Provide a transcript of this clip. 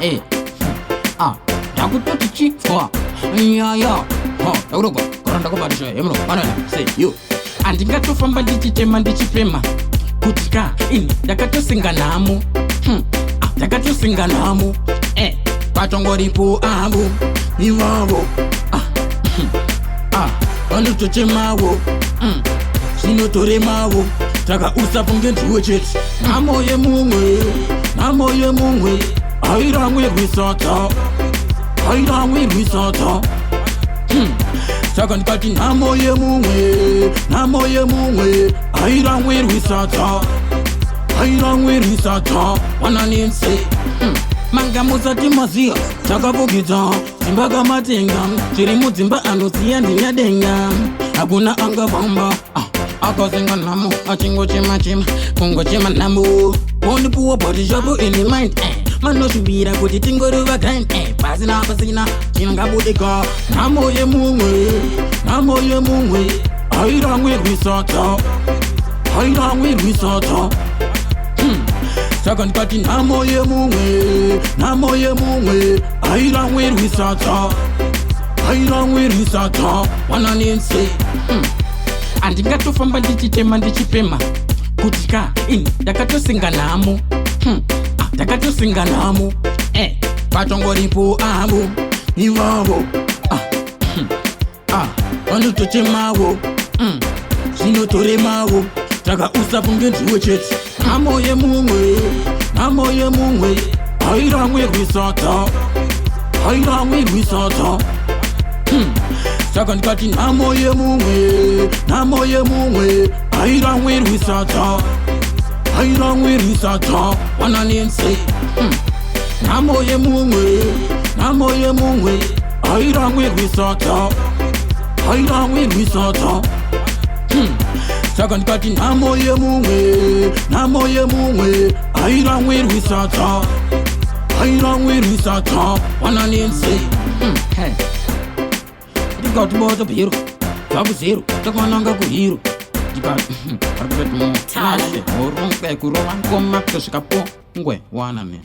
Eh, ah, ndakutoti chitswa nyaya. Ndakuroga gara ndakabatisha hemuno banana say you. Handingatofamba ndichichema ndichipema kuti ka ini ndakatosinga nhamo. Ah, ndakatosinga nhamo. Eh, patongoripo avo ivavo. Ah, ah, vanotochemawo. Zvinotoremawo, saka usafunge ndiwe chete. Nhamo yemumwe, nhamo yemumwe hairamwirwi sadza, hairamwirwi sadza. Saka ndikati nhamo yemumwe, nhamo yemumwe hairamwirwi sadza, hairamwirwi sadza. Wananense. Manga musati maziya takafukidza dzimba kamatenga, zviri mudzimba anoziya ndinyadenga. Hakuna angafamba, ah, akasenga nhamo achingochema-chema, kungochema nhamo. Ondipuwa body shop in the mind, eh. Vanoshuvira kuti tingorova grind, eh. Pasina pasina chingabudika. Nhamo yemumwe, nhamo yemumwe hairamwirwi sadza, hairamwirwi sadza. Saka ndikati nhamo yemumwe, nhamo yemumwe hairamwirwi sadza, hairamwirwi sadza. Wananense. Handingatofamba ndichichema ndichipema kuti ka ini ndakatosinga nhamo. Ah, ndakatosinga nhamo. Eh, patongoripo avo ivavo. Ah, ah, vanotochemawo. Zvinotoremawo, saka usafunge ndiwe chete. Nhamo yemumwe, nhamo yemumwe hairamwirwi sadza, hairamwirwi sadza. Saka ndikati nhamo yemumwe, nhamo yemumwe hairamwirwi sadza, hairamwirwi sadza. Wananense. Nhamo yemumwe, nhamo yemumwe hairamwirwi sadza, hairamwirwi sadza. Saka ndikati nhamo yemumwe, nhamo yemumwe hairamwirwi sadza, hairamwirwi sadza. Wananense. Hey. Ndikati bota bhero zvakuzero takananga kuhiro, ndikati ari kutoti Tala. kurova ngoma kusvika po ngwe wana ne.